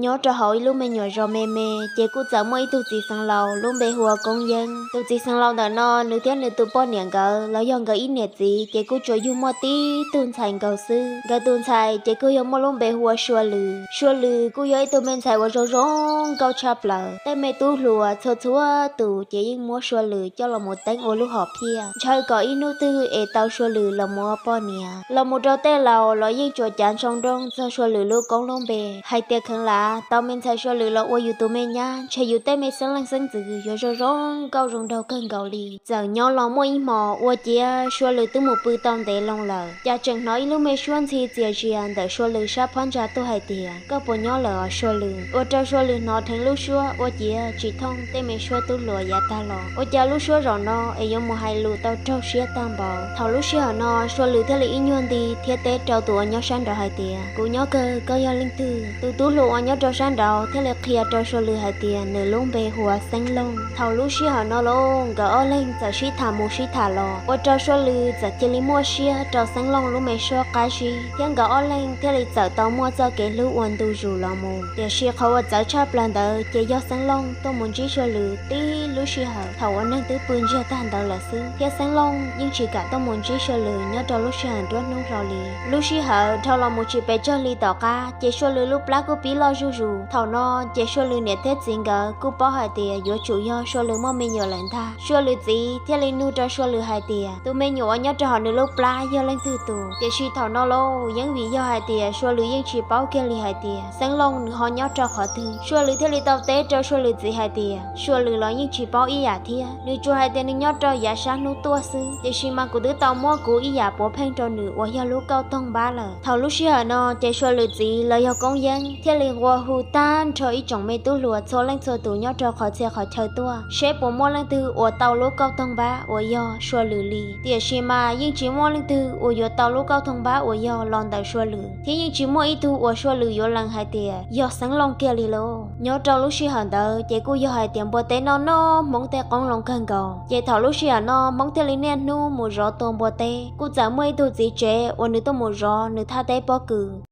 nyob rau hauv ib lub me nyuam zos me me, ces kuj txawm muaj ib tug txiv xeev laus lub npe hu ua Koob Yeeb. Tus txiv xeev laus ntawm no nws thiab nws tus poj niam nkawd los yog nkawd ib niam txiv ces kuj tsuas yug muaj tib tug ntxhais nkaus xwb. Nkawd tus ntxhais ces kuj yog muaj lub npe hu ua Sua Lwm. Sua Lwm kuj yog ib tug me ntxhais uas zoo zoo nkauj tshaj plaws, tej me tub hluas txhua txhua tus ces yeej muab Sua Lwm coj los mus teeb ua lub hom phiaj, ntshaw kom ib hnub twg es tau Sua Lwm los mus ua poj niam. Los mus rau tej laus los yeej tsuas cav ntshoo nrooj txog Sua Lwm lub koob lub npe hais tias kheev lam tau me ntxhais Sua Lwm los ua yus tus me nyab, ntshe yus tej me xeeb leej xeeb ntxwv yuav zoo zoo nkauj zoo nraug kawg nkaus li. Txawm nyob los muaj ib hmos ua ciav Sua Lwm twb mus pw tau ntev loo lawm, cas tseem hnov ib lub me suab ntxhi txias zias ntawm Sua Lwm sab phab ntsa tuaj hais tias, koj puas nyob lawm os Sua Lwm? Ua rau Sua Lwm hnov dheev lub suab ua ciav tsis thooj tej me suab tub hluas yav tag los. Ua cas lub suab zaum no es yuav mus hais lus tau raug siab tag npaum? Thaum lub sij hawm no Sua Lwm thiaj li ib nyuag nti thiab teb rau tus uas nyob sab nraud hais tias, kuv nyob kawg, koj yog leej twg? Tus tub hluas uas nyob rau sab nraud thiaj li qhia rau Sua Lwm hais tias nws lub npe hu ua Xeeb Looj. Thaum lub sij hawm no lauj, nkawd ob leeg txawm sib tham mus sib tham los, ua rau Sua Lwm txawm cia li muaj siab rau Xeeb Looj lub me suab qab zib, thiab nkawd ob leeg thiaj li txawm tau muaj txoj kev hlub ua ntu zus los mus. Tiam sis qhov uas txawv tshaj plaws ntawd ces yog Xeeb Looj tuaj mus ntsib Sua Lwm tib lub sij hawm thaum uas neeg twb pw ntsiag tag ntawd lawm xwb, thiab Xeeb Looj yeej tsis kam tuaj mus ntsib Sua Lwm nyob rau lub sij hawm nruab hnub hlo li. Lub sij hawm dhau los mus tsis pes tsawg hli tom qab ces Sua Lwm lub plab kuj pib loj zuj zus. Thaum no ces Sua Lwm niam thiab txiv nkawd kuj paub hais tias yuav tsum yog Sua Lwm muaj me nyuam lawm ntag. Sua Lwm txiv thiaj li nug rau Sua Lwm hais tias tus me nyuam uas nyob rau hauv nws lub plab yog leej twg tus. Tiam sis thaum no lauj, yeej vim yog hais tias Sua Lwm yeej tsis paub kiag li hais tias Xeeb Looj nws ho nyob rau qhov twg. Sua Lwm thiaj li tau teb rau Sua Lwm txiv hais tias Sua Lwm los yeej tsis paub ib yam thiab, nws tsuas hais tias nws nyob rau yav sab hnub tuaj xwb, tiam sis mas kuv twb tau muab kuv ib yam puav pheej rau nws uas yog lub kauj toog npab lawm. Thaum lub sij hawm no ces Sua Lwm txiv los yog Koob Yeeb thiaj li nqua hu tag nrho ib tsoom me tub hluas txhua leej txhua tus nyob rau qhov txhia qhov chaw tuaj seb puas muaj leej twg uas tau lub kauj toog npab uas yog Sua Lwm li. Tiam sis mas yeej tsis muaj leej twg uas yuav tau lub kauj toog npab uas yog los ntawm Sua Lwm, thiab yeej tsis muaj ib tug uas Sua Lwm yuav lees hais tias yog Xeeb Looj kiag li lauj. Nyob rau lub sij hawm ntawd ces kuj yog hais tias npua teb noj noj Hmoob tej qoob loo kawg nkaus, ces thaum lub sij hawm no Hmoob thiaj li niaj hnub mus zov tua npua teb. Kuj txawm muaj ib tug txiv tsev uas nws tuaj mus zov nws thaj teb pob kws,